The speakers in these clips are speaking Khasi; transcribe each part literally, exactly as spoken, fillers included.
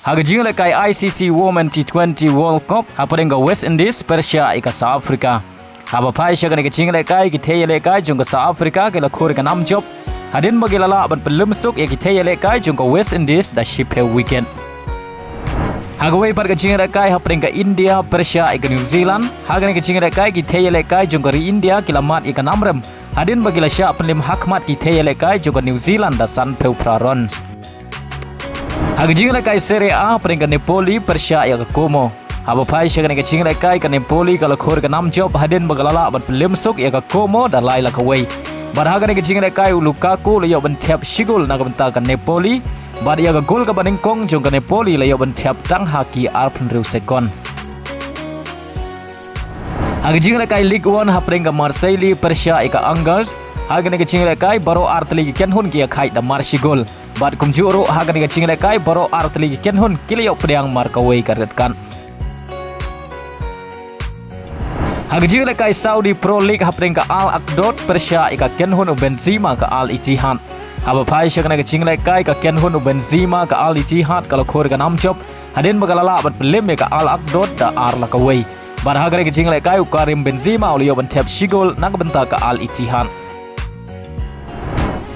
Ha ka jinglehkai I C C Women T twenty World Cup hapdeng ka West Indies pyrshah ïa ka South Africa. Haba phai sha kane ka jinglehkai, ki thei ïalehkai jong ka South Africa ki la khur ïa ka nam jop hadien ba ki la lah ban pynlem suk ïa ki thei ïalehkai jong ka West Indies da shiphew wicket. Ha kawei pat ka jinglehkai hapdeng ka India pyrshah ïa ka New Zealand, ha kane ka jinglehkai ki thei ïalehkai jong ka ri India ki la mad ïa ka nam rem hadien ba ki la shah pynlem hakhmat ki thei ïalehkai jong ka New Zealand da sanphew phra runs. Ha ka jinglehkai Serie A hapdeng ka Napoli pyrshah ïa ka Como. Haba phai sha kane ka jinglehkai, ka Napoli ka la khur ïa ka nam jop hadien ba ka la lah ban pynlem suk ïa ka Como da lai la kawei. Bad ha kane ka jinglehkai u Lukaku u la ïoh ban thep shi gol na ka bynta ka Napoli. Bad ïa ka gol kaba nyngkong jong ka Napoli la ïoh ban thep tang ha ki arphew hynriew sekon. Ha ka jinglehkai Ligue One hapdeng ka Marseille pyrshah ïa ka Angers, ha kane ka jinglehkai baroh ar tylli ki kynhun ki ïakhaid da mar shi gol. Bad kumjuh ruh ha kane ka jinglehkai baroh ar tylli ki kynhun ki la ïoh pdiang mar kawei ka red card. Ha ka jinglehkai Saudi Pro League hapdeng ka Al Akdod pyrshah ïa ka kynhun u Benzema ka Al Ittihad. Haba phai sha kane ka jinglehkai, ka kynhun u Benzema ka Al Ittihad ka la khur ïa ka nam jop hadien ba ka la lah ban pynlem ïa ka Al Akdod da ar la kawei. Bad ha kane ka jinglehkai u Karim Benzema u la ïoh ban thep shi gol na ka bynta ka Al Ittihad.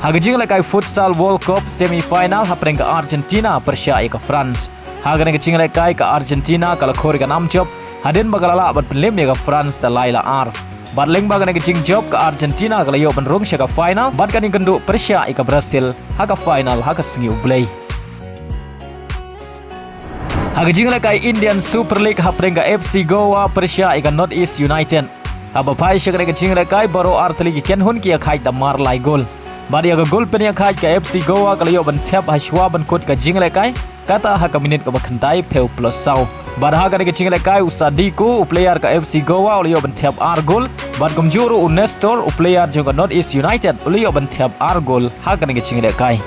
Ha ka jinglehkai Futsal World Cup semi final hapdeng ka Argentina pyrshah ïa ka France. Ha kane ka jinglehkai, ka Argentina ka la khur ïa ka nam jop hadien ba ka la lah ban pynlem ïa ka France da lai la ar. Bad lyngba kane ka jingjop, ka Argentina ka la ïoh ban rung sha ka final bad kan ïakynduh pyrshah ïa ka Brazil ha ka final ha ka sngi U Blei. Ha ka jinglehkai Indian Super League hapdeng ka F C Goa pyrshah ïa ka North East United. Haba phai sha kane ka jinglehkai, baroh ar tylli ki kynhun ki ïakhaid da mar lai gol. Bad ïa ka gol pynïakhaid, ka F C Goa ka la ïoh ban thep ha shuwa ban kut ka jinglehkai, kata ha ka minit kaba khyndaiphew plus saw. Bad ha kane ka jinglehkai, u Sadiku, u player ka F C Goa, u la ïoh ban thep ar gol. Bad kumjuh ruh u Nestor, u player jong ka North East United, u la ïoh ban thep ar gol ha kane ka jinglehkai.